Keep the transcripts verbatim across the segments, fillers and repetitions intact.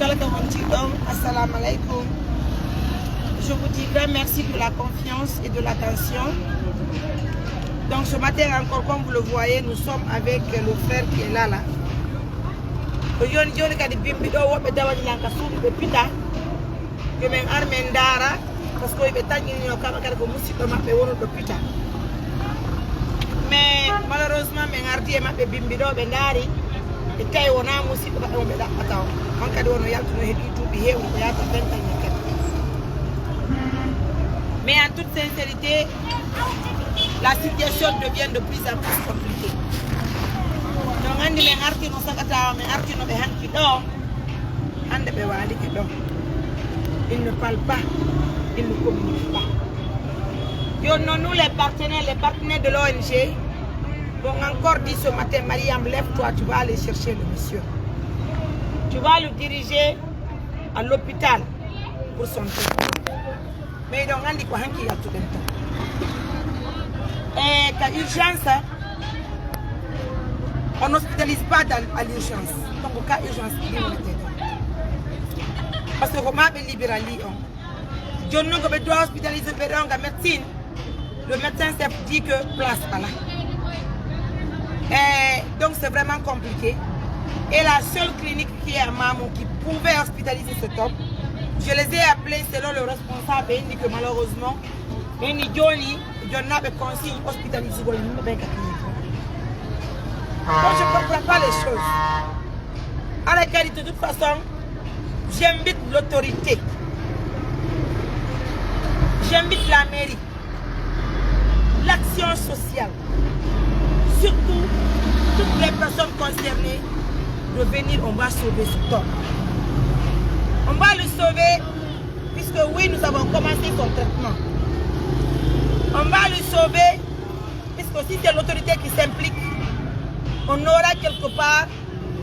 Assalamu alaikum. Je vous dis grand merci de la confiance et de l'attention. Donc ce matin encore, comme vous le voyez, nous sommes avec le frère qui est là, là. Ko joni joni kadi bimbi ɗo, woɓɓe dawani lan ka suudu ɓe pita. Yo men ar men ndaara, parce que ɓe tanƴinino kama kadi ko musiɗɗo maɓɓe wonuɗo pita. Mais malheureusement, men ardi e maɓɓe bimbi ɗo, ɓe ndaari, ɓe tawi wonaa musiɗɗo maɓɓe mo ɓe ɗaɓɓata o. On kadi wono yaltuno heɓi duuɓi heewɗi, ko yaata vingt ans kadi. Mais en toute sincérité, la situation devient de plus en plus compliquée. Donc, anndi men artino sakata, men artino ɓe hanki ɗo. Hannde ɓe waalike ɗo. Ils ne parlent pas, ils ne communiquent pas. Yo, non, nous les partenaires, les partenaires de l'O N G, m'ont encore dit ce matin, Mariam, lève-toi, tu vas aller chercher le monsieur. Tu vas le diriger à l'hôpital pour son traitement. Mais donc, on dit quoi, hein, qui a tout le temps. Et qu'à urgence, on n'hospitalise pas dans, à l'urgence. Donc, cas urgence, il est dans. Parce que comment on libéral, on. Joni non ko ɓe doit hospitalise ɓe ɗon ka médecine. Le médecin chef dit que place pas là. Et donc c'est vraiment compliqué. Et la seule clinique qui est à Mamou qui pouvait hospitaliser cet homme, je les ai appelés selon le responsable et il dit que malheureusement, et ni joni, jonnaaɓe consigne hospitalisugol yimɓe ɓen ka clinique. Donc je comprends pas les choses. Alakadi, de toute façon, j'invite l'autorité. J'invite la mairie, l'action sociale, surtout toutes les personnes concernées de venir, on va sauver ce temps. On va le sauver, puisque oui, nous avons commencé son traitement. On va le sauver, puisque si c'est l'autorité qui s'implique, on aura quelque part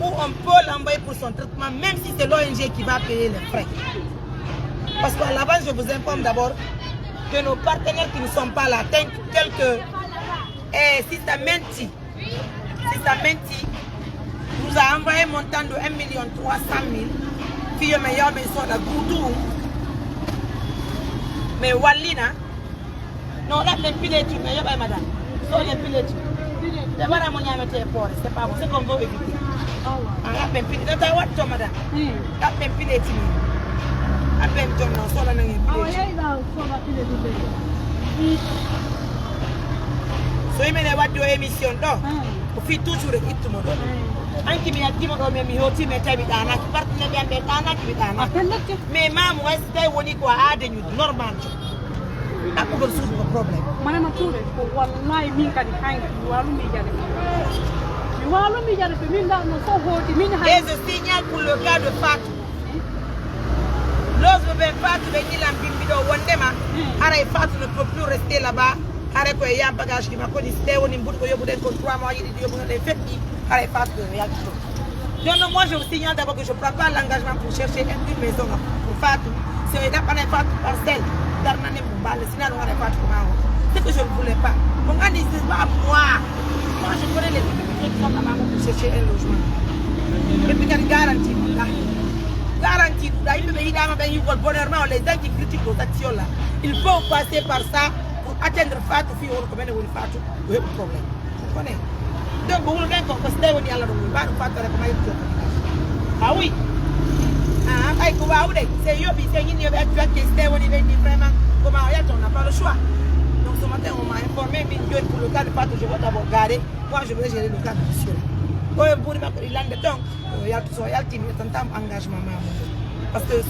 où on peut l'envoyer pour son traitement, même si c'est l'O N G qui va payer les frais. Parce qu'à l'avance, je vous informe d'abord que nos partenaires qui ne sont pas là, tels, tels que eh, Sister Menti, Sister Menti nous a envoyé un montant de un million trois cent mille. Fiyo me yaw me soda gutu. Mais wallina. Non, là, les pilettes, mais il y a pas madame. So les pilettes. Ɓe mbaɗa mo ñaamete e poore, c'est pas bon, c'est qu'on veut éviter. Ah, là, ben, pile, dans ta boîte, toi, madame. Hmm. Là, ben, pile, tu mets. Ah, ben, ton nom, soit la langue est pile. So yimɓe ne waddi o émission ɗo, hmm, ko fii toujours e ittumo ɗo. Hmm. Anki mi yaltimo ɗo, mais mi hoti, mais tawi mi ɗaanaki. Partenaire ɓe am ɓe ɗaanaki, mi ɗaanaki. Ah, mais maamu, hay so tawi woni ko aade ñu normal. Ɗaɓɓugol suudu ko problème. Manama Touré, ko wallahi min kadi hanki mi waalu miijade. Mi waalu miijade ko min ndarno fof hooti min hanki. Et je signale pour le cas de Fatou. Loge ɓe Fatou ɓe ñilan bimbi ɗo wondema, hmm, haray Fatou ne peut plus rester là-bas. Haray ko e ya bagage ji makko ɗi, si tawi woni mbuɗu ko yoɓuɗen kon trois mois yiɗi ɗi yoɓuɗen ɗen feƴƴi, haray Fatou ko yalti ɗo. Donc, moi, je vous signale d'abord que je prends pas l'engagement pour chercher une, une maison pour Fatou. Si on n'a pas Fatou parcelle, darnane mon balle, sinon on n'a pas de comment. C'est que je ne voulais pas. Mon gars, c'est pas moi. Moi, je connais les gens qui sont là-bas pour chercher un logement. Et puis, il y a une garantie là. Garantie là. Il me dit, il y a un bonheur, mais les gens qui critiquent nos actions là, il faut passer par ça pour atteindre Fatou, puis on reconnaît Fatou, le problème. Kone. Donc, ko wulɗen ko, ko so tawi woni Allah ɗum, mbaɗo fattore ko mayri to. Ah oui. Ah, ɓay ko wawde, c'est yoɓi, c'est ñin yoɓi accu accu, so tawi woni ɓe ni vraiment, ko ma o yalta, on n'a pas le choix. Donc, ce matin, on m'a informé, min joni pour le cas de Fatou, je vais d'abord garer. Moi, je vais gérer le cas de monsieur. Ko e buuri makko ɗi lande ton, o yaltu, so yalti, mi tan tam engagement ma mo. Parce que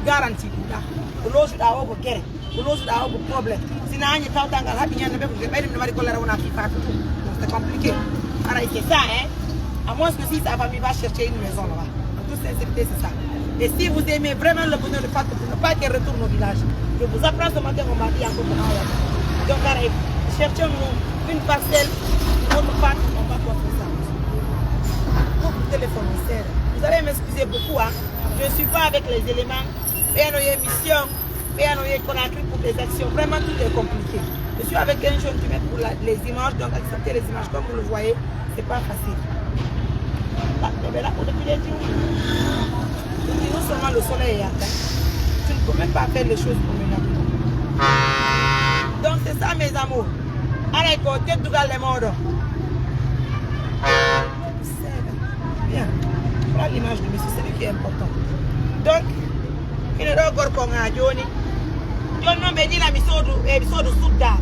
garantie ɗum ɗa. Ko loosuɗa o ko gere. Ko loosuɗaa o ko problème. Si naañi tawtangal haɓi ñande ɓe ko ɓeyɗum no mari gollere wona fii Fatou tout. Donc c'est compliqué. Haray c'est ça, hein. À moins que si sa famille va chercher une maison là-bas. En toute sincérité, c'est ça. Et si vous aimez vraiment le bonheur de Fatou, pour ne pas qu'elle retourne au village, je vous apprends ce matin, on m'a dit encore comment on va faire. Donc, haray, cherchons-nous une parcelle, une autre Fatou, on va construire ça. Coupe le téléphone, on sert. Vous allez m'excuser beaucoup, hein. Je ne suis pas avec les éléments. Et nos émissions. Ɓe ano e Conakry pour des actions. Vraiment, tout est compliqué. Je suis avec un jeune qui met pour la, les images, donc accepter les images. Comme vous le voyez, c'est pas facile. Là, ɓe ɓe là pour depuis les jours. Donc, nous sommes Le soleil est atteint. Tu ne peux même pas faire les choses comme il a. Donc c'est ça, mes amours. Aray ko teddungal e mooɗon. Bien. Voilà l'image de monsieur, c'est lui qui est important. Donc, hino ɗo gorko nga jooni. Jooni non ɓe ɗina mi soodu, e mi soodu sudda.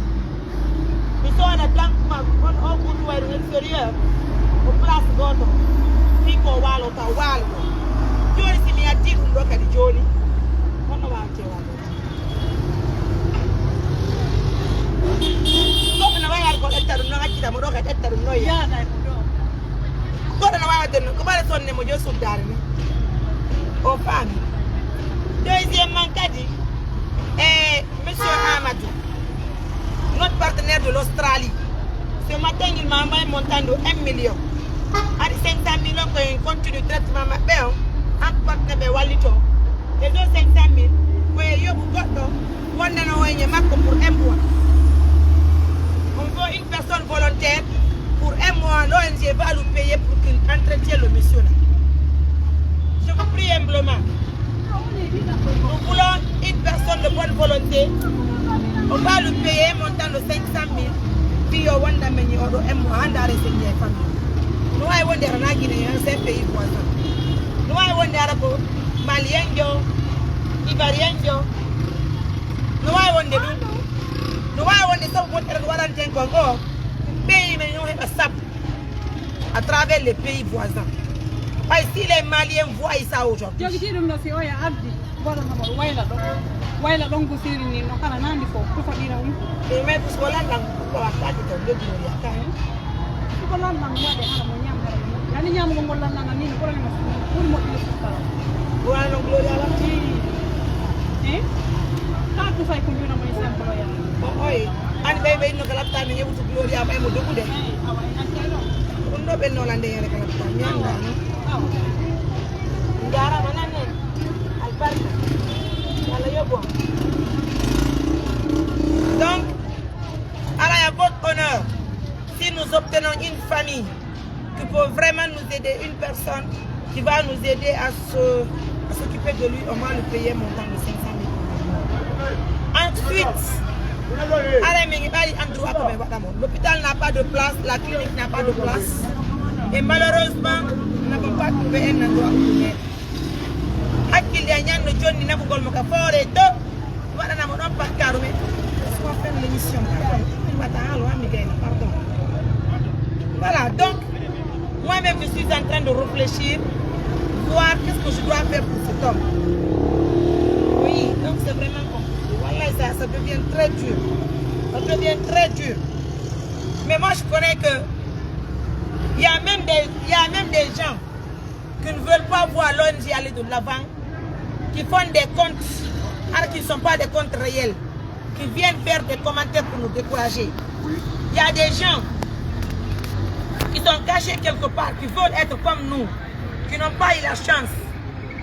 Mi sooda tan ma on o ɓuri wayru inférieur. Ko place gooto. Fii ko waalo taw waalo. Jooni si mi addi ɗum ɗo kadi jooni. Honno waawte waalo? Goɗɗo na wawi ko ƴetta ɗum non, accita mo ɗo kadi ƴetta ɗum non. Yaada e mo ɗo. Goɗɗo na wawi waɗde non, ko ɓaɗa sonne mo jooni suddaare ni. O faami. Deuxièmement kadi, e monsieur Amadou, notre partenaire de l'Australie, ce matin il m'a envoyé montant de un million. Ari cinq cent mille on ko en continue traitement maɓɓe on, an partenaire ɓe wallito. E dow cinq cent mille, ko e yoɓu goɗɗo wonde no wayne makko pour un mois. On veut une personne volontaire pour un mois, l'O N G va lui payer pour qu'il entretienne le monsieur là. Je vous prie humblement. Nous voulons une personne de bonne volonté. On va lui payer un montant de cinq cent mille. Fii yo wonda men ñi oɗo un mois, hande are sen ñi e famille. No wawi wonde ara na Guinéen, c'est un pays voisin. No wawi wonde ara ko Malien jo, Ivoirien jo. No wawi wonde ɗum. No wawi wonde sabu moƴƴere ko waɗanten kon o. Pays men yo heɓa sabu à travers les pays voisins. Ɓay si les Maliens voient ça aujourd'hui. Jogiti ɗum no si oya addi, mboɗo no mboɗo wayla ɗon. Wayla ɗon ko siri ni no kala nandi fof, ko faɗira on. E mais parce que lanɗan ko wattaki to, le Gloria ka. Ko lanɗan waɗe hana mo ñam hara mo. Yani ñamugol ngol lanɗan ni no ɓurani mo ɓuri moƴƴude sukkara. Wano Gloria watti. Eh? Ka tufay ko njuna mo ni sembolo ya. O oy. Ani ɓay ɓay no ka lattani ñewtu Gloria ɓay mo dogude. Eh, awa en accay ɗon. Ɗum ɗo ɓe nolande yere kala tan mi annda non. Njaaraama nan en. Albarka. Yalla yoɓu on. Donc, à la votre honneur, si nous obtenons une famille qui peut vraiment nous aider, une personne qui va nous aider à se, à s'occuper de lui, on va lui payer un montant de cinq cent mille euros. Ensuite, ara min ngi ɓari endroit ko ɓe waɗa mo. L'hôpital n'a pas de place, la clinique n'a pas de place. Et malheureusement, nous n'avons pas trouvé un endroit où le mettre. Hakkille a ñanno jonni nafugol mo ka foore to. Waɗana mo ɗon bakkaru men. Laisse-moi faire l'émission, pardon. Min wata haalo, ha mi gayna, pardon. Voilà, donc, moi-même, je suis en train de réfléchir, voir qu'est-ce que je dois faire pour cet homme. Oui, donc c'est vraiment compliqué. Wallahi, ça, ça devient très dur. Ça devient très dur. Mais moi, je connais que il y a même des, il y a même des gens qui ne veulent pas voir l'O N G aller de l'avant, qui font des comptes, alors qui ne sont pas des comptes réels, qui viennent faire des commentaires pour nous décourager. Il y a des gens qui sont cachés quelque part, qui veulent être comme nous, qui n'ont pas eu la chance,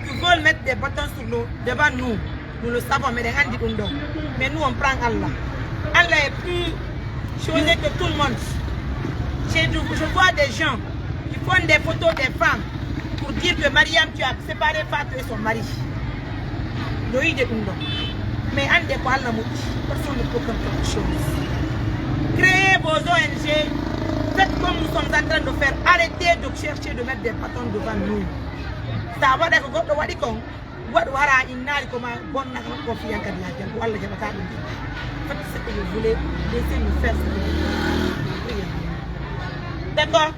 qui veulent mettre des bâtons sur nous, devant nous. Nous le savons, mais les gens disent non. Mais nous, on prend Allah. Allah est plus chose que tout le monde. J'ai dû- je vois des gens qui font des photos des femmes pour dire que Mariam, tu as séparé Fatou et son mari. Lo yiide ɗum ɗon. Mais annde ko Allah moƴƴi, personne ne peut faire quelque chose. Créez vos O N G, faites comme nous sommes en train de faire. Arrêtez de chercher de mettre des bâtons devant nous. Sa waɗa ko goɗɗo waɗi kon, waɗu hara innaali ko ma bonna ko fiyan kadi yaa janngo Allah jaɓata ɗum. Faites ce que vous voulez, laissez-nous faire ce que vous voulez. D'accord?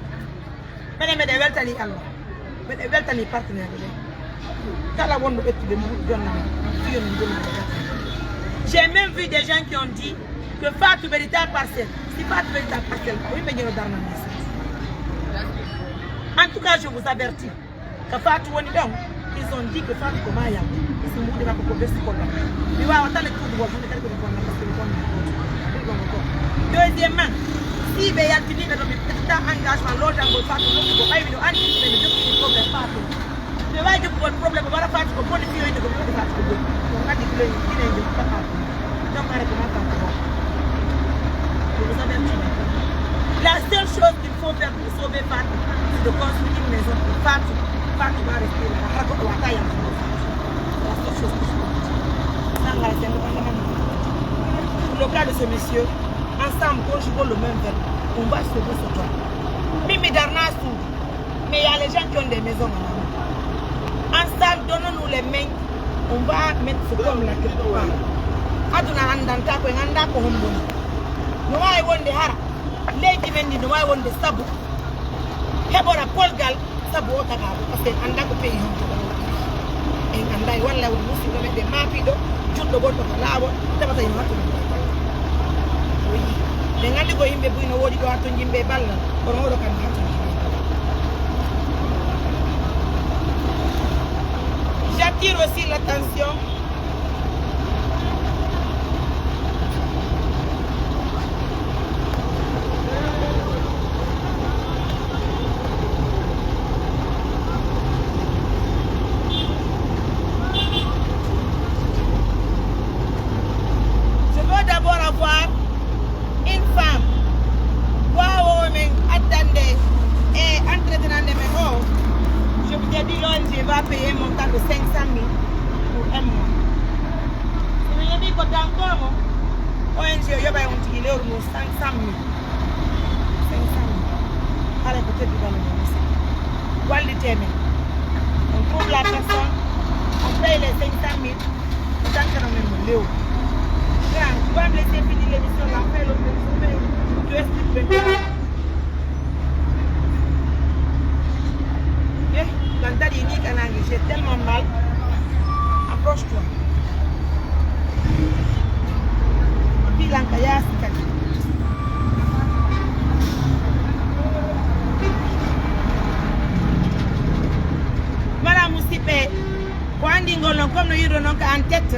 Mene meɗen weltani Allah. Meɗen weltani partenaire ɓe. Kala wonɗo ɓettude mo jonna mo. Fiyon mo jonna mo. J'ai même vu des gens qui ont dit que Fatou mérita parcelle. Si Fatou mérita parcelle, ko yimɓe ñeɗo darnan. En tout cas, je vous avertis. Ka Fatou woni ɗon, ils ont dit que Fatou ko maaya. Si mbuuɗi makko ko bersi ko ɗon. Mi waawata le tuudu wol hande kadi ko mi bonna parce que mi bonna. Ɗum ɗon ko. Deuxièmement, si ɓe yaltini ɓe ɗo mi ƴetta engagement lootangol Fatou nokku ko ɓay miɗo anndi ɓe mi jokkini problème Fatou. Mi wawi jokkugol problème wara Fatou ko boni fiyoyde ko mi waɗi Fatou ko boni. Ko ngaddi kilo yine jokkata Fatou. Donc hare ko ma Fatou ko. Je vous avertis maintenant. La seule chose qu'il faut faire pour sauver Fatou, c'est de construire une maison pour Fatou. Fatou va rester là. Hara goɗɗo wata yaltude Fatou. Regarde ce monsieur, ensemble, conjuguons le même verbe. On va sauver ce homme. Mimi Darnasu, mais il y a les gens qui ont des maisons en Amérique. Ensemble, donnons-nous les mains. On va mettre ce homme-là quelque part. Aduna anndantaa ko en anndaa ko hombo woni. No waawi wonde hara leydi men ndi no waawi wonde sabu heɓora polgal sabu o tagaaɗo, parce que en anndaa ko pays honto ɗon o ɓiyi. En anndaa walla won musiɗɗo meɗen maapiiɗo, juɗɗo gonɗo ka laawol, tawata himo hattondiri. O yii. Ɗen anndi ko yimɓe buy no woodi ɗo hattonjimɓe e ballal, kono oɗo kam hattondiri e ballal. J'attire aussi l'attention. Je veux d'abord avoir une femme. Waawo men addande e entretenande men o. Je vous ai dit, l'O N G va payer un montant de cinq cent mille pour un mois. Si mi heɓii ko dankoo mo, O N G o yoɓay on tigi lewru ndun cinq cent mille. Cinq cent mille. Haray ko teddungal mo, musidɓe. Wallitee men. On trouve la personne, on paye les cinq cent mille, on dankana men mo lewru. Grand, tu vas me laisser finir l'émission là, fais l'autre émission, fais, tu expliques bien. Eh, lan daɗi ni ka nangi, j'ai tellement mal. Approche-toi. Fii lan ka yaasi kadi. Voilà, musidɓe. Ko anndi ngol non, comme no yiɗuɗon non ka en tête,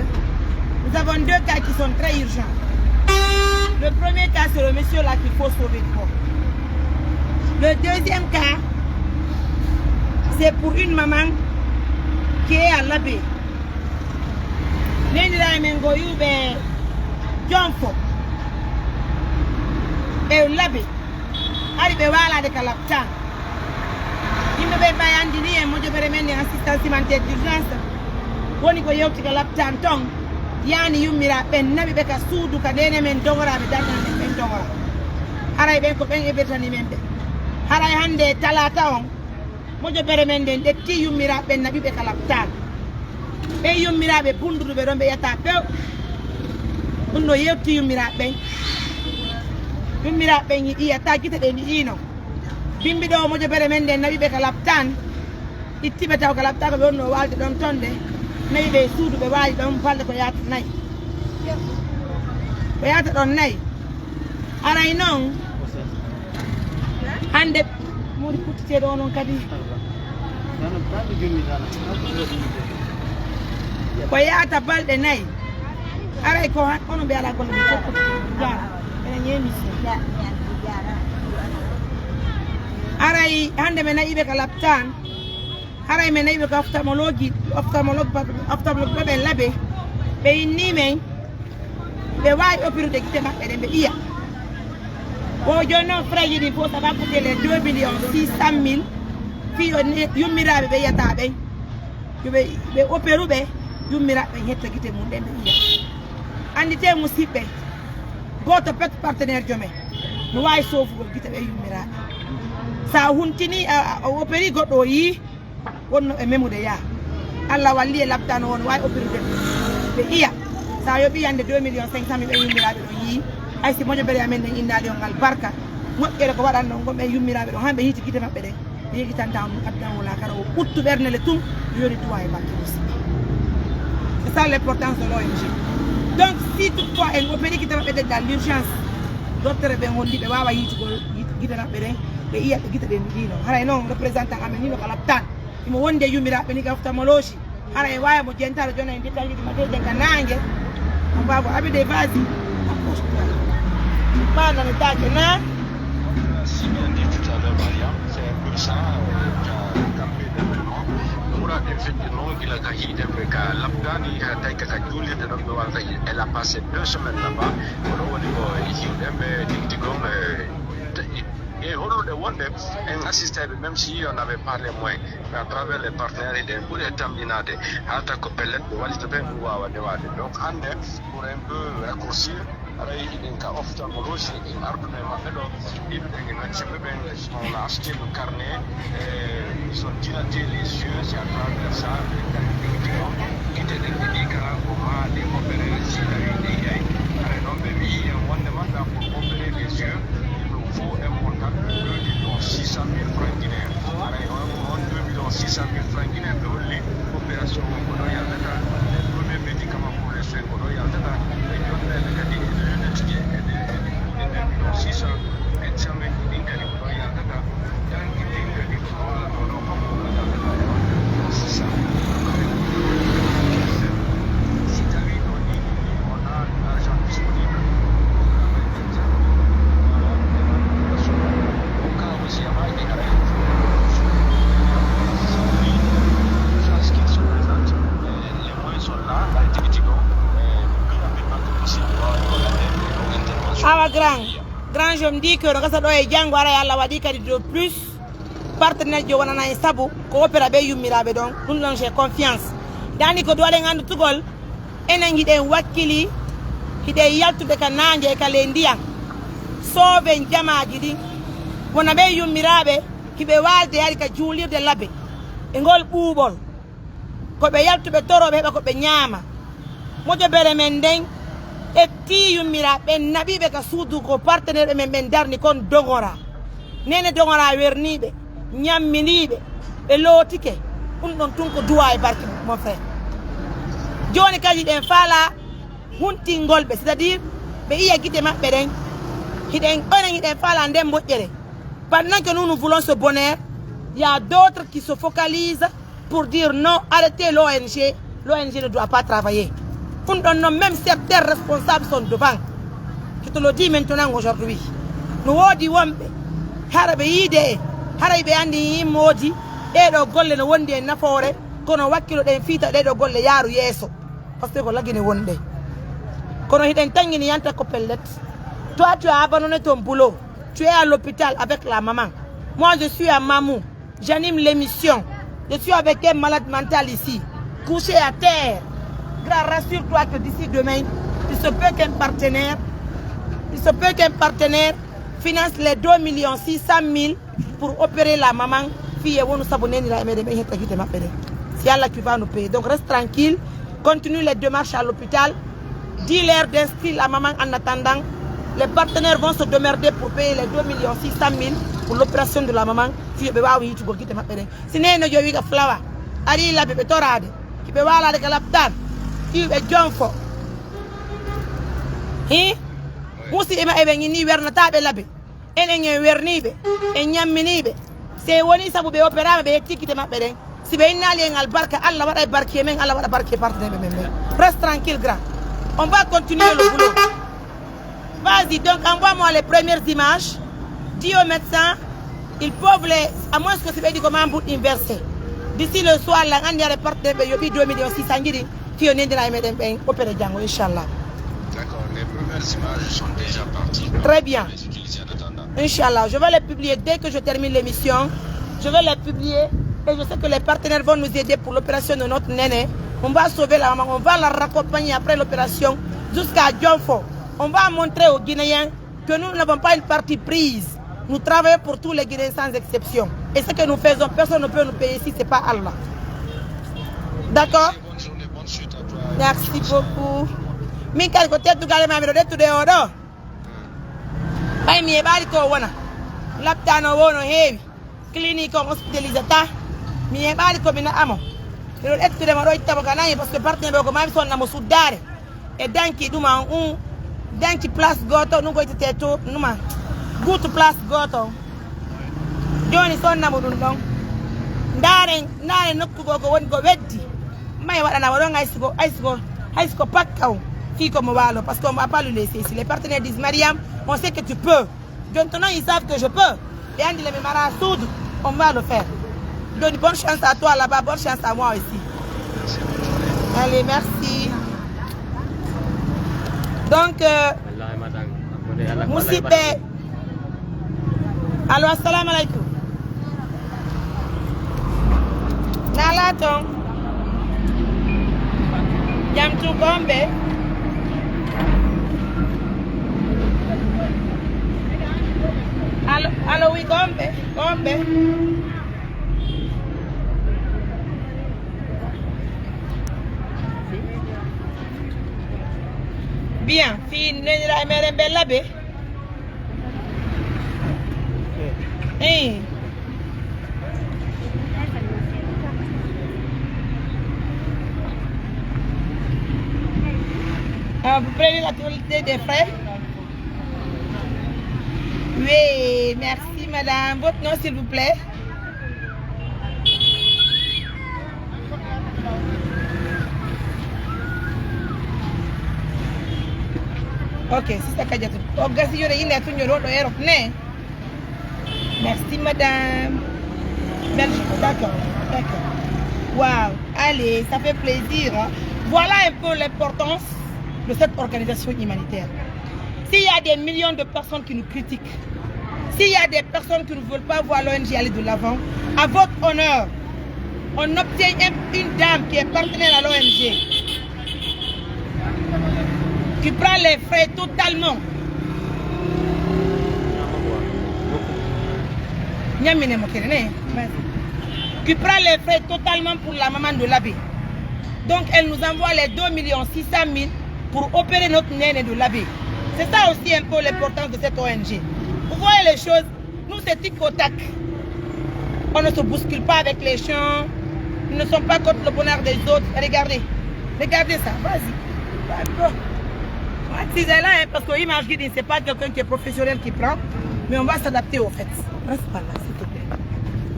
nous avons deux cas qui sont très urgents. Le premier cas, c'est le monsieur là qu'il faut sauver d'abord. Le deuxième cas, c'est pour une maman qui est à Labé. Neeniraaɓe men ngo iwɓe Jonfo e Labé. Ari ɓe waalaade ka laptaan. Yimɓe ɓe ɓay anndini en mojobere men nden assistance humanitaire d'urgence. Woni ko yewti ka laptaan ton. Yaani yummiraaɓe ɓen naɓi ɓe ka suudu ka neene men dogoraaɓe darnaa men ɓen dogora. Haray ɓen ko ɓen e bertani men ɓe. Haray hannde talaata on, mojobere men nden ƴetti yummiraaɓe ɓen naɓi ɓe ka laptaan. Ɓen yummiraaɓe bunduɗuɓe ɗon ɓe yi'ataa few. Ɗum no yewti yummiraaɓe ɓen. Yummiraaɓe ɓen yi'ataa gite ɗen yi'iino. Bimbi ɗo mojobere men nden nawi ɓe ka laptaan. Itti ɓe taw ka laptaan ko ɓe wonno waalde ɗon ton de. Nawi ɓe e suudu ɓe waali ɗon balɗe ko yaata nayi. Ko yaata ɗon nayi. Aray non. Hannde Modi kuttiteeɗo onon kadi. Ko yaata balɗe nayi. Aray ko han-, onon ɓe alaa golle ɓe fof ko jaara. Ene ñeemi si. Aray hannde mi nayi ɓe ka laptaan. Haray mi nayi ɓe ka ophtalmologie, ophtalmologue, ophtalmologue ɓe Labe. Ɓe inni men. Ɓe waawi operude gite maɓɓe ɗen, ɓe yi'a. Wo jooni non, frais ji ɗin fof, ça va coûter les deux millions six cent mille. Fii yo ne-, yummiraaɓe ɓe yi'ataa ɓen, yo ɓe, ɓe operu ɓe, yummiraaɓe ɓen hetta gite mum ɗen, ɓe yi'a. Annditee, musiɓɓe, gooto pet partenaire jomen no waawi soofugol gite ɓe yummiraaɓe. So a huntinii, a, a, a operii goɗɗo, o yii, wonno e memude yaa. Allah walli e laptaan on waawi operude ɓe yi'a. Sa yoɓii hannde deux millions cinq cent mille ɓe yummiraaɓe ɗon yii. Hay si mojobere amen nden innaali on albarka, moƴƴere ko waɗanno on ɓen yummiraaɓe ɗon, han ɓe hiiti gite maɓɓe ɗen, ɓe yejjitantaa on ɗum aduna o laakara o ɓuttu ɓernde le tun, yoni duwaa e bakke aussi. C'est ça l'importance de l'O N G. Donc, si toutefois en opéri gite maɓɓe ɗen dans l'urgence, docteur ɓen holli ɓe waawa yiitugol gite maɓɓe ɗen, ɓe yi'a ɓe gite ɗen ɗiɗino. Haray non représentant amen ni no ka laptaan. Himo wondi e yummiraaɓe ni ka ophtalmologie. Hara e waawi mo jentaade jooni en détail ji ma teyden ka naange. Mo baabo Abide, vas-y. Accroche-toi. Maa nane daake na. Si bien dit tout à l'heure, Mariam, c'est intéressant, euh, t'as campé des éléments. No muraaɓe feƴƴirnoo gila ka hiiɗe ɓe ka laptaani, haa tawi ka, ka juulirde ɗon ɓe waawata. Elle a passé deux semaines là-bas. Ko ɗon woni ko hiiɗe ɓe tigi tigi on, euh, E hollude wonde en assisté ɓe, même si on avait parlé moins, mais à travers les partenaires, eɗen ɓuri e tamƴinaade, haalta ko pellet, ɓe wallita ɓe, ɗum waawa newaade. Donc, hannde, pour un peu raccourcir, Haray hiɗen ka ophtalmologie, en arduno e maɓɓe ɗo, iduɗen e médecin ɓe ɓen, on a acheté le carnet, eh, ils ont dilaté les yeux, c'est à travers ça, ɓe kadi ɓe wi'i gite ɗen ɗiɗi kala ko maa ɗe opéré, si tawi ɗe yiyay. Haray non ɓe wi'i en wonde man, pour opérer les yeux, il nous faut un montant de deux millions six cent mille francs guinéens. Haray on, on deux millions six cent mille francs guinéens ɓe holli opération on ko ɗo yaltata, les premiers médicaments pour les soins ko ɗo yaltata, ɓe jonnete kadi e lunettes ɗi e ɗe, e ɗe kuuɗe deux millions six cent, examen ji ɗin kadi ko ɗo yaltata, danki ɗin kadi ko ɗo, ko ɗo fof ko ɗo yaltata e on deux millions six cent. Si tawi ɗo ni on a argent disponible, Awa grand, grand, je me dis que no gasa ɗo e janngo ara, yo Allah waɗi kadi de plus partenaire jo wonana en sabu ko opéra ɓe yummiraaɓe ɗon, ɗum ɗon j'ai confiance. Dani ko duwaɗen anndutugol, enen hiɗen wakkili, hiɗen yaltude ka naange e ka ley ndiyan, sooven jamaaji ɗin, wona ɓe yummiraaɓe hiɓe waalde ari ka juulirde labe e ngol ɓuuɓol. Ko ɓe yaltuɓe torooɓe heɓa ko ɓe ñaama. Mojobere men nden ƴettii yummiraaɓe ɓen, naɓii ɓe ka suudu ko partenaire ɓe men ɓen darni kon doŋora. Neene doŋora wernii ɓe, ñammini ɓe, ɓe lootike. Ɗum ɗon tun ko duwaa e barke, mon frère. Jooni kadi hiɗen faalaa huntingol ɓe, c'est-à-dire ɓe yiya gite maɓɓe ɗen. Hiɗen, onon hiɗen faalaa nden moƴƴere. Pendant que nous, nous voulons ce bonheur, il y a d'autres qui se focalisent pour dire non, arrêtez l'O N G, l'O N G ne doit pas travailler. Ɗum ɗon non, même certains responsables sont devant. Je te le dis maintenant aujourd'hui. No woodi wonɓe, hara ɓe yiide e, haray ɓe anndi yimmoodi, ɗee ɗoo golle no wondi e nafoore, kono wakkilo ɗen fiita ɗee ɗoo golle yaaru yeeso. Parce que ko lagine wonde. Kono hiɗen tangini yanta ko pellet. Toi, tu as abandonné ton boulot. Tu es à l'hôpital avec la maman. Moi, je suis à Mamou. J'anime l'émission. Je suis avec un malade mental ici, couché à terre. Grand, rassure-toi que d'ici demain, il se peut qu'un partenaire, il se peut qu'un partenaire finance les deux millions six cent mille pour opérer la maman. Fii e wonu sabu neenira e meɗen ɓen hetta gite maɓɓe ɗen. C'est Allah qui va nous payer. Donc reste tranquille, continue les démarches à l'hôpital. Dis-leur d'inscrire la maman en attendant. Les partenaires vont se démerder pour payer les deux millions six cent mille pour l'opération de la maman. Fii ɓe waawi yiitugol gite maɓɓe ɗen. Si neene jo wiga Flawa ari labe ɓe toraade, hiɓe waalaade ka laptaan, iwɓe jonfo. Hi? Musidɓe maɓɓe ɓen inni wernataaɓe labe. Enen en werniiɓe, en ñamminiiɓe. Si woni sabu ɓe opéraama, ɓe ƴettii gite maɓɓe ɗen. Si ɓe innaali en albarka, Allah waɗay barke e men, Allah waɗa barke e partenaire ɓe men ɓen. Reste tranquille, grand. On va continuer le boulot. Vas-y, donc envoie-moi les premières images. Dis au médecin, ils peuvent les, à moins que si ɓe yiɗi ko maa mbuɗɗin versé. D'ici le soir, lan anndi aɗa partenaire ɓe yoɓi deux millions six cent njiɗi, fiyo nendira e meɗen ɓen opéré janngo, inchallah. D'accord, les premières images sont déjà parties. Très bien. Les utiliser en attendant. Inch'Allah, je vais les publier dès que je termine l'émission. Je vais les publier et je sais que les partenaires vont nous aider pour l'opération de notre néné. On va sauver la maman, on va la raccompagner après l'opération jusqu'à Dionfo. On va montrer aux Guinéens que nous n'avons pas une partie prise. Nous travaillons pour tous les Guinéens sans exception. Et ce que nous faisons, personne ne peut nous payer si ce n'est pas Allah. D'accord ? Bonne journée, bonne suite à toi. Merci beaucoup. Min kadi ko teddugal e ma miɗo ƴettude o ɗo. Ɓay mi heɓaali ko wona. Laptaan o woo no heewi. Clinique on hospitalisata. Mi heɓaali ko mi naɓa mo. Miɗo ƴettude mo ɗo itta mo ka nayi parce que partenaire o ko maa mi sonna mo suddaare. E danki ɗuma on un. Danki place gooto ɗum ko ittete to ɗuma. Guutu place gooto on. Jooni sonna mo ɗum ɗon. Ndaaren, ndaaren nokku goo ko woni ko weddi. May waɗana mo ɗon hay siko, hay siko, hay siko pakka on. Fii ko mo waalo, parce que on va pas le laisser ici. Les partenaires disent, Mariam, on sait que tu peux. Jooni toon ils savent que je peux. Ɓe anndi le mi mara suudu, on va le faire. Jooni bonne chance à toi là-bas, bonne chance à moi ici. Allez, merci. Donc, euh, musidɓe, allo, assalamu aleykum. Naalaa toon? Jam tun ko homɓe? Allo, allo, oui, gombe, gombe. Bien, fii nenira e meɗen ɓe labe. Hey. Ah, vous prenez la totalité des frais? Oui, merci madame. Votre nom, s'il vous plaît? Ok, sister Kadiatou. O gasi yo de inde a tun yo ɗo ɗo Europe ne. Merci madame. Belgique, d'accord, d'accord. Wow, allez, ça fait plaisir, hein. Voilà un peu l'importance de cette organisation humanitaire. S'il y a des millions de personnes qui nous critiquent, s'il y a des personnes qui ne veulent pas voir l'O N G aller de l'avant, à votre honneur, on obtient un- une dame qui est partenaire à l'O N G, qui prend les frais totalement. Ñamminemo kene, ne? Qui prend les frais totalement pour la maman de l'abbé. Donc, elle nous envoie les deux millions six cent mille pour opérer notre néné de l'abbé. C'est ça aussi un peu l'importance de cette O N G. Vous voyez les choses, nous c'est tic au tac. On ne se bouscule pas avec les gens. Nous ne sommes pas contre le bonheur des autres. Regardez. Regardez ça. Vas-y. Bon. On va utiliser là, hein, parce que l'image guide, c'est pas quelqu'un qui est professionnel qui prend, mais on va s'adapter au fait. Reste par là, s'il te plaît.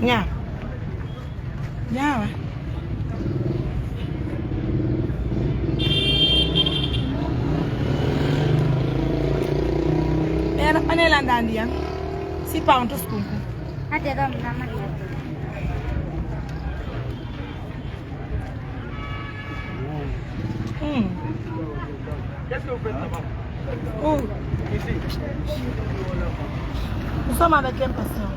Nya. Nya. Ɓeya na panela nda ndiyam. Si pa on to skunku. Ate ɗon namani. Hmm. Oh. Nous sommes avec impatience.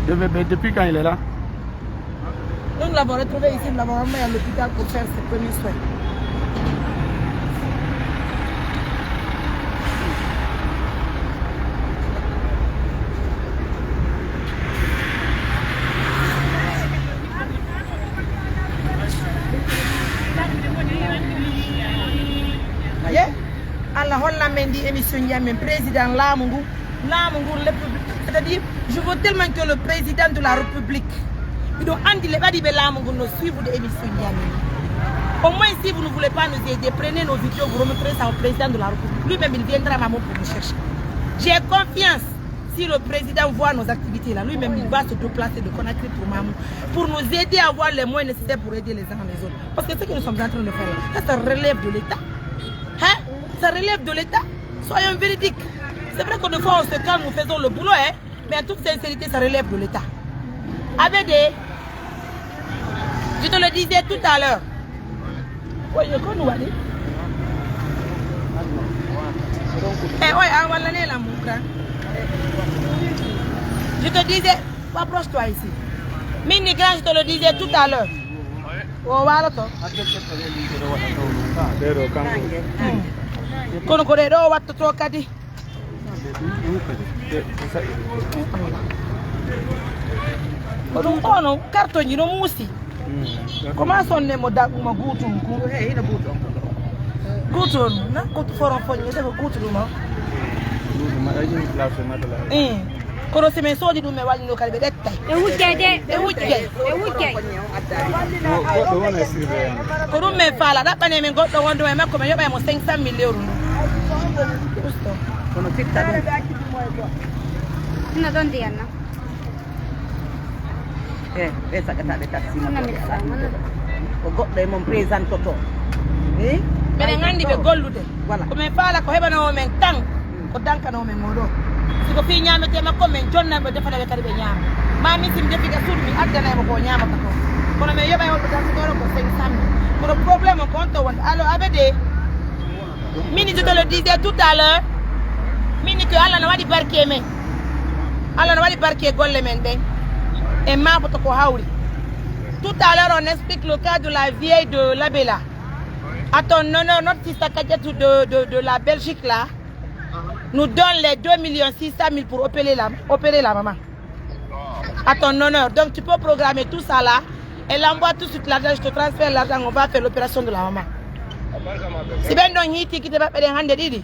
Mais, mais depuis quand il est là? Nous, nous l'avons retrouvé ici, nous l'avons emmené à l'hôpital pour faire ses premiers soins. Ye, Allah hollan men ndi émission njiyan men président laamu ngu. Laamu ngun, le pub-, c'est-à-dire, je veux tellement que le président de la République, miɗo andi le ɓaɗi ɓe laamu ngun no suivre de émission njiyan men. Au moins, si vous ne voulez pas nous aider, prenez nos vidéos, vous remettrez ça au président de la République. Lui-même, il viendra à Mamou pour nous chercher. J'ai confiance. Si le président voit nos activités là, lui-même, il va se déplacer de Conakry pour Mamou, pour nous aider à avoir les moyens nécessaires pour aider les uns les autres. Parce que ce que nous sommes en train de faire là, ça, ça relève de l'État. Hein? Ça relève de l'État. Soyons véridiques. C'est vrai que des fois, on se calme, nous faisons le boulot, hein. Mais en toute sincérité, ça relève de l'État. Abédé, je te le disais tout à l'heure. Oui, je connais, oui. Eh, oui, ah, voilà, là, mon grand. Je te disais, approche-toi ici. Mini grand, je te le disais tout à l'heure. Oh, voilà, toi. Ɓeeɗo kanko. Hmm. Kono ko ɗe ɗo wattoto kadi. Ko ɗum ono kartonji no muusi. Ko ma sonne mo daɓɓuma guutum ku. Guutum na ko foron foñi te ko guutu ɗum o. Eh. Kono si min soodi ɗum, min waɗino kadi ɓe ɗettay. Ɓe wujjay de. Ɓe wujjay. Ɓe wujjay. Ko ɗum min faala, ɗaɓɓane min goɗɗo wondu e makko, min yoɓay mo cinq cent mille euros ndu. Usto. Kono fitta ɗum. Hino ɗon ndiyan na. Eh, ɓe sagata ɓe taxi mo. Hino mi faama na. Ko goɗɗo e mon présentoto. Eh? Minen anndi ɓe gollude. Voilà. Ko min faala ko heɓanoo men tan. Ko dankanoo men oo ɗoo. Si ko fii ñaametee makko, men jonnay ɓe, defana ɓe kadi ɓe ñaama. Maa min si mi defi ka suudu, mi addanay mo ko o ñaamata ko. Kono men yoɓay on ɓe tan ko ɗoo ko cinq cent mille. Kono problème on ko on to wonde. Allo, Abédé. Min, je te le disais tout à l'heure. Min ko Alla no waɗi barke e men. Alla no waɗi barke e golle men ɗen. En maaboto ko hawri. Tout à l'heure, on explique le cas de la vieille de l'abbé là. À ton honneur, notre sister Kadiatou de, de, de la Belgique là nous donne les deux millions six cent mille pour opérer la, opérer la maman. À ton honneur. Donc tu peux programmer tout ça là. Elle envoie tout de suite l'argent, je te transfère l'argent, on va faire l'opération de la maman. Si ɓen ɗon hiiti gite maɓɓe ɗen hannde ɗiɗi,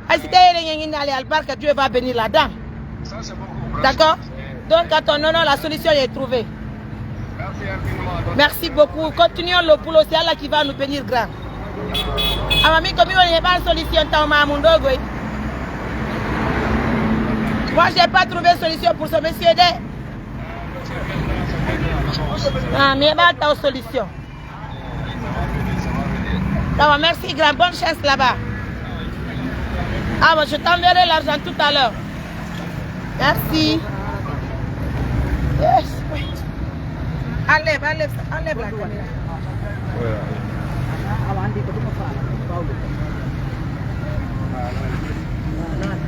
hay si tawii eɗen ñaaginaali albarka, Dieu va bénir la dame. D'accord? Donc, à ton honneur, la solution est trouvée. Merci beaucoup. Continuons le boulot, c'est Allah qui va nous bénir grand. Awa min ko mi woni heɓa solution taw ma mun ɗo goy. Moi, j'ai pas trouvé solution pour ce monsieur de. Ah, mi heɓa taw solution. Tawa, merci grand, bonne chance là-bas. Ah, moi, je t'enverrai l'argent tout à l'heure. Merci. Yes. Enlève, enlève, enlève la caméra.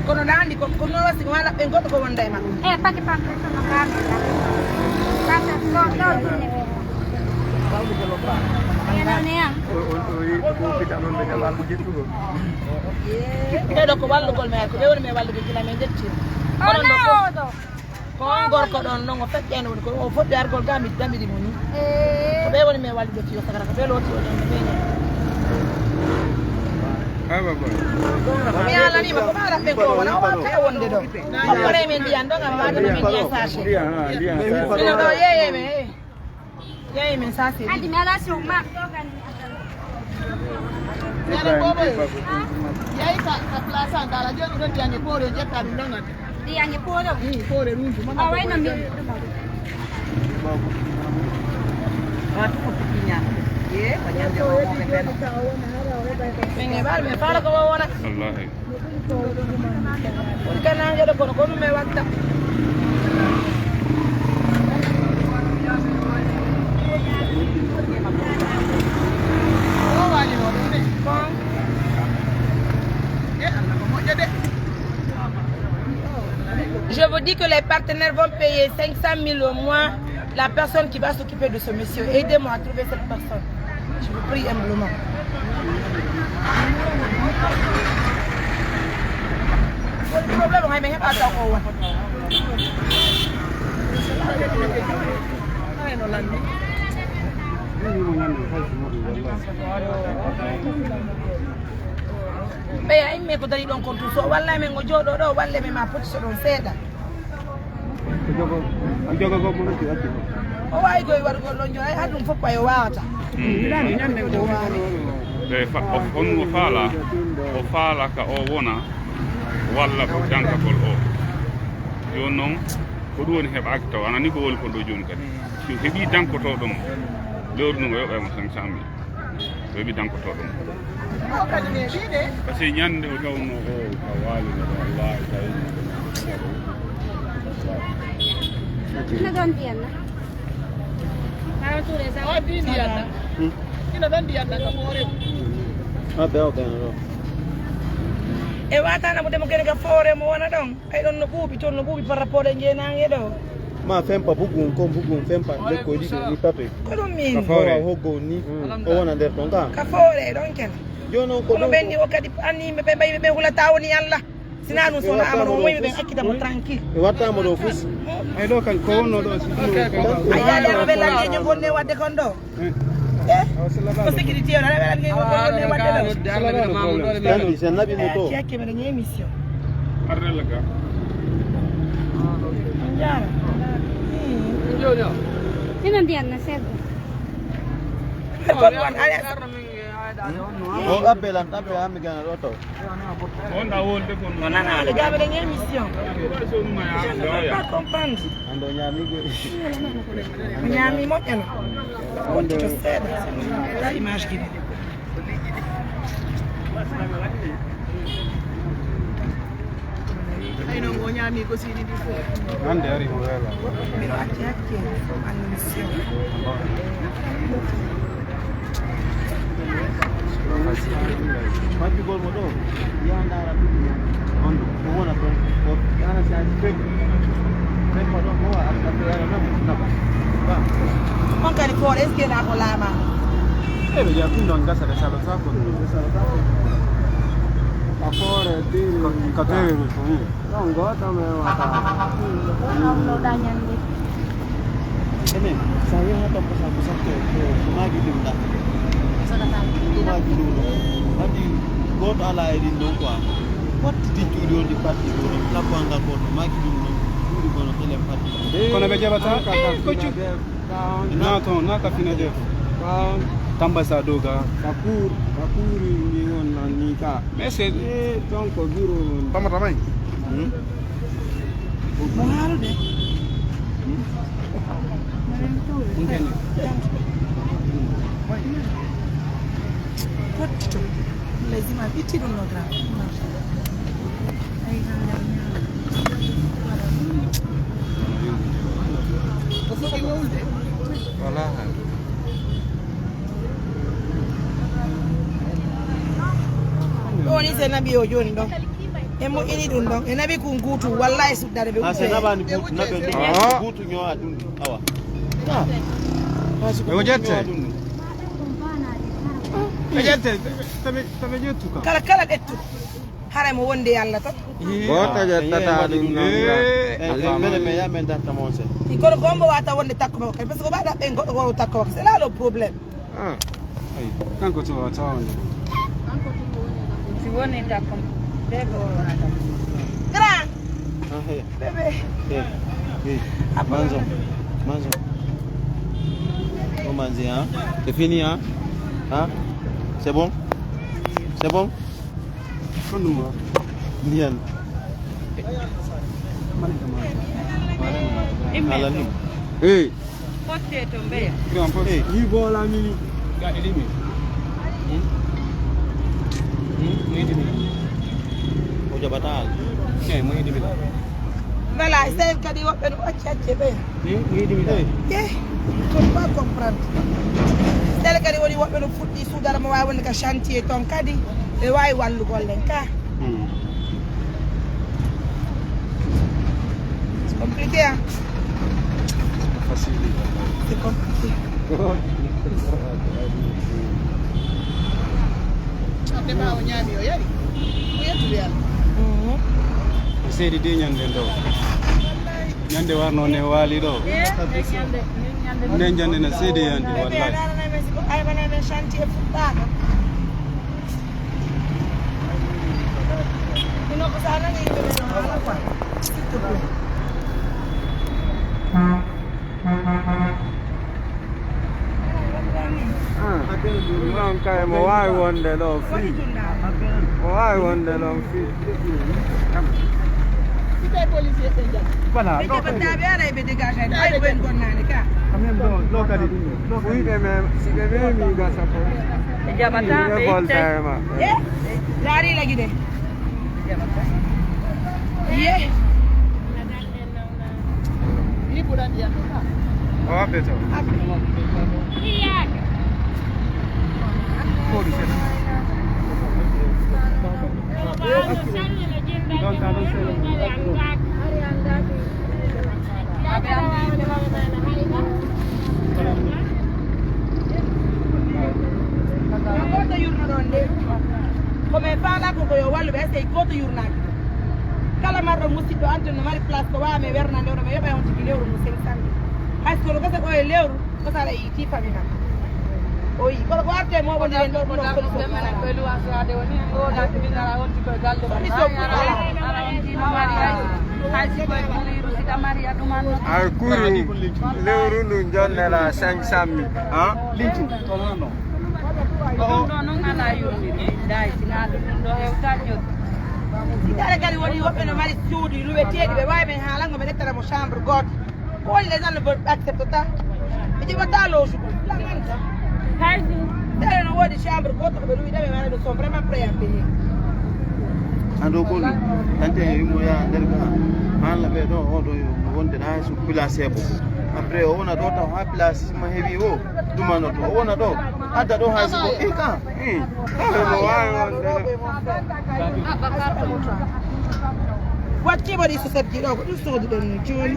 Kono na andi ko, ko no wasi ko wala ɓe goɗɗo ko wonda e makko. Eh, paki paki, no kami la. Paki, no, no, no. Ɓe ɗo ko wallugol men, ko ɓe woni men wallude gila men jetti. Onon ɗo fof, ko on gorko ɗon non o feƴƴani woni ko o foɗɗi argol ga mi damiri mo ni. Ko ɓe woni men wallude fiyo sagara ko ɓe looti o ɗon ɓe ñaami. Mi haalanima ko ɓe arat ɓen ko wona o wata e wonde ɗo. Hokkore men ndiyan ɗon amma adana men ndiyan sachet. Ino ɗo yeeye men. Yeyi men sa seli. Andi mi ala si o ma. Nana bobo. Yeyi ka ka place an dala joni ɗon ndiyan e poore jetta ɗum ɗon ati. Ndiyan e poore. Hmm, poore rundu mama. A wayno mi. Ba tu ko pinya. Ye, ba nyande ko mo be bela. Men e bal men fala ko wona. Wallahi. Je vous dis que les partenaires vont payer cinq cent mille au moins la personne qui va s'occuper de ce monsieur. Aidez-moi à trouver cette personne. Je vous prie humblement. Woni problème hay men heɓa taw o won. Ay no landi. Ɓeya imme ko dari ɗon kon tun so wallay men o jooɗo ɗo walle men ma poti so ɗon seeɗa. O jogo, o jogo go mo natti acci ko. O waawi koye warugol ɗon jooni, hay ɗum fof payo waawata. Ɓe fa-, o, on o faala, o faala ka o wona, walla ko dankagol o. Jooni non, ko ɗum woni heɓaaki taw, anani ko woni kon ɗo jooni kadi. Si o heɓii dankotooɗo mo, lewru ndun o yoɓay mo cinq cent mille. Ɓe wi dankotooɗo mo. Parce que ñande o tawno o ka waali no wallahi tawi. Ina ɗon ndiyan na. Haa ture sa. O di ndiyan na. Hmm. Ina ɗon ndiyan na ka foore. Ah, ɓe o ɓen ɗo. E watana mo demo kene ka foore mo wona ɗon. Ay ɗon no ɓuuɓi, toon no ɓuuɓi par rapport e njeenaange ɗo. Ma fempa bugun, kon bugun fempa, lekkoy ɗiɗi ni tato. Ko ɗum min. Ka foore. Tawa hoggo ni, o wona nder ɗon ka. Ka foore ɗon ken. Jooni on ko kono ɗum ɓen ni o kadi anni ɓe ɓe mbayi ɓe hulata woni Allah. Sina ɗum so wona amano o moyi ɓe accita mo tranquille. E watta mo ɗo fus. Ay ɗo kan ko wonno ɗo si ɗum. Ay yaade no ɓe lande e ño gonne wadde kon ɗo. Eh? Ko sécurité on, aɗa waɗa ngel ko wonde wadde ɗo. Tan ɗi sen naɓi mo to. Ci acce meɗen e émission. Arrel ga. On jaara. Hino ndiyan na sedda. Ko ɗum on, aɗa On appel an, appel an mi gana ɗo to. On ɗa wolde kon. No nana le gabe ɗen émission. Je ne peux pas comprendre. Ando ñaami go. O ñaami moƴƴano. Wonti to seeɗa. Ta image gidi. Ay non o ñaami ko sini di fof. Hande ari mo wela. Mbiɗo acci hakke fof anndi mi sew. Majjugol mo ɗo, yaha ndaara ɗum on ɗo, ko wona ɗon, ko yaha si haji fek, fek ko ɗon ko wa, aɗa ɗaɓɓe yara naɓa, naɓa. Ba. On kadi foore Est-ce que na ko laamaa? Eh, ɓe ƴeewa ɗum ɗon gasa, ɓe salotaako. Ka foore, ka teewe, hmm. Ɗon gooto men wata. Ɗum ɗon ɗa ñande. Enen, sa yaha ɗon ko sa, ko sakke, ko, ko maaki ɗum ɗa. Ko maaki ɗum ɗon. Andi gooto alaa e ɗin ɗon quoi. Wattiti cuuɗi on ɗi patti ɗo ɗon. Labbo anga gooto, maaki ɗum ɗon. Cuuɗi gono telen patti. Kono ɓe jaɓata. Eh, ko cu- Naa ton, naa ka fina def. Ɓaawon. Tamba sa doga. Ka kuur, ka kuuri ni on nan ni ka. Mais c'est Eh, ton ko biro on. Tamba tamay. Hmm? Mo haarude. Hmm? Ɗum kene. Fottito. Les images, itti ɗum no grand. Ko foti wowlude. Wala han. Ɗo ni se naɓi o joni ɗon. E mo ini ɗum ɗon. E naɓi kun kuutu. Wallahi suddare ɓe Ah, se wutte. Naɓani buutu, naɓe ɗum. Ah. Buutu ñowa ɗum. Awa. Ah. Ɓe wojette. Ñowa ɗum. Ɓe ƴette. Tabe, tabe ƴettu ka. Kala, kala ƴettu. Haray mo wonde Yalla tan. Gooto ƴettata ɗum non. Eh, eh, mene me ya men darta mon se. Kono ko hombo wata wonde takko makko kadi, parce que ko ɓaɗa ɓen goɗɗo ko takko makko, c'est là le problème. Ah. Ay, kanko to wata wonde. Si woni takko, bébé o wata. Grand. Ah, hey. Bébé. Hey, hey. Manzo, manzo. Oh, manzi, hein? C'est fini, hein? Hein? C'est bon? C'est bon? Ko ɗum wa? Ndiyan. Mani ka mani. Imme Ala to. Ni. Hey. Fotte to mbeya. Grand poste. Hey. Ni bola mini. Ga elimi. Hmm? Hmm? Mo yidi mi. O jaɓata al. Eh, mo yidi mi la. Voilà, c'est kadi woɓɓe no acci acci ɓe. Hmm? Mo yidi mi la. Hey. Eh, je ne peux pas comprendre. C'est kadi woni woɓɓe no fuɗɗi suudara mo waawi wonde ka chantier ton kadi. Ɓe waawi wallugol en ka. Hmm. C'est compliqué, hein? Facile. C'est compliqué. Ande ma o ñaami, o yari. O yettude Yalla. Mhm. Seedi de ñande ndo. Ñande warno ne waali ɗo. Eh, ñande, ñande. Nde ñande na seedi yande, wallahi. Ay, bana men chantier fuɗɗaaka. Ino ko sa nani yimɓe ɓe no haala quoi. S'il te plaît. Ah, ɗum ɗon kay mo waawi wonde ɗo fii. Mo waawi wonde ɗon fii. Voilà, ɓe ɗo kay. Jaɓataa ɓe ara ɓe dégagé ay ko en gonnani ka. Quand même ɗo, ɗo kadi. Fii ɓe mem, si ɓe memi gasa ko. Ɓe jaɓataa ɓe itte. Ɓe volta e ma. Eh? Laari lagi de. Ɓe jaɓataa. Ye. O habbe to. Ko mi seɗɗa. Ɗon ka ɗon seɗɗa. Ko gooto yurno ɗon nde. Ko men faalaa ko, ko yo wallu ɓe, essaye gooto yurnaaki ɗum. Kala marɗo musiɗɗo, anten no mari place ko waawa men wernande, ono men yoɓa on tigi lewru ndu cinq cent mille. Hay so kono gasa ko e lewru, ko sala e yiiti fami makko. O yi, kono ko arte mo woni en ɗo, ɗum ɗo solution. Solution alaa. Hay si koye ɓuriiru, si ɗa mariya ɗum anno. Ay kuri lewru ndu jonnela cinq cent mille, ha? Linti, to non, non. Ɗum ɗo non alaa yurmiri, billahi, sinaa ɗum ɗum ɗo hewta jot. Si kala kadi woni woɓɓe no mari suudu luweteeɗi, ɓe waawi men haalango, ɓe ƴettana mo chambre gooto. Ko woni les gens ne accepte pas. Ɓe jaɓata loge ko, la nganta. Hay si. Tele no woodi chambre gooto ko ɓe luwi ɗaɓe, ɓe maana, nous sommes vraiment prêts à payer. Ando ko ni, tante e yummo ya nder ka. Hala ɓe ɗo, o ɗo wonde na hay so place heɓo. Après, o wona ɗo taw ha place ma heɓi o, dumano to. O wona ɗo, adda ɗo hay so ko, eh, ka. Hmm. Ɓe mo waawi wonde ɗo. Watti waɗi so sabji ɗo, ko ɗum soodi ɗon no jooni.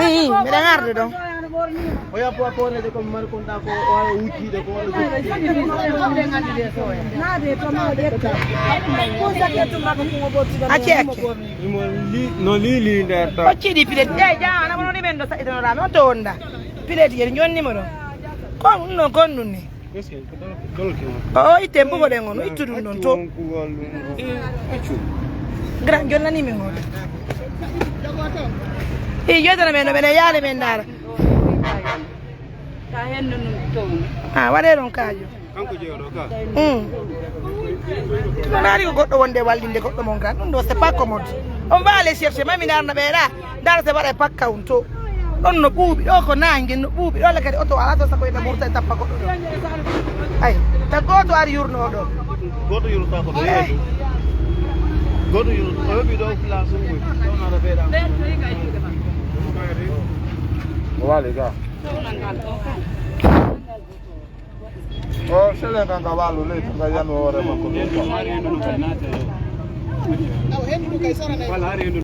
Ii, miɗen arde ɗon. O yappa poreede ko mari konta ko o wujjiide ko. Acce, acce. Imo li-, no liili nder taw. O cidi pilet. Jaa, jaa, ana kono ni men ɗo saɗitanoɗaa mi. On to wonda. Pilet yen jonni mo ɗo. Kon ɗum ɗon, kon ɗum ni. O itte mbugo ɗen on, o ittu ɗum ɗon to. Grand jonnani min on. I jodana men no ɓene yaali men ndaara. Ka henno nun to. Ah, waɗee ɗon kaajo. Kanko jeyoɗo ka. Mm. Ɗum ɗaari ko goɗɗo wonde wallinde goɗɗo mon kan. Ɗum ɗo, c'est pas commode. On va aller chercher, mami ndaarna ɓe ɗa. Ndaara se waɗa e pakka on to. Ɗon no ɓuuɓi, ɗo ko naange no ɓuuɓi, ɗo le kadi oto ala to sako ina murta e tappa goɗɗo ɗo. Ay, ta gooto ari yurno o ɗo. Gooto yurta ko ɗo yeeɗu. Gooto yurta, o heɓi ɗo place ɗum ɗo na reɓeɗa. O wali ga. O sele kan ka walu le, ka yanu o rema ko ɗo.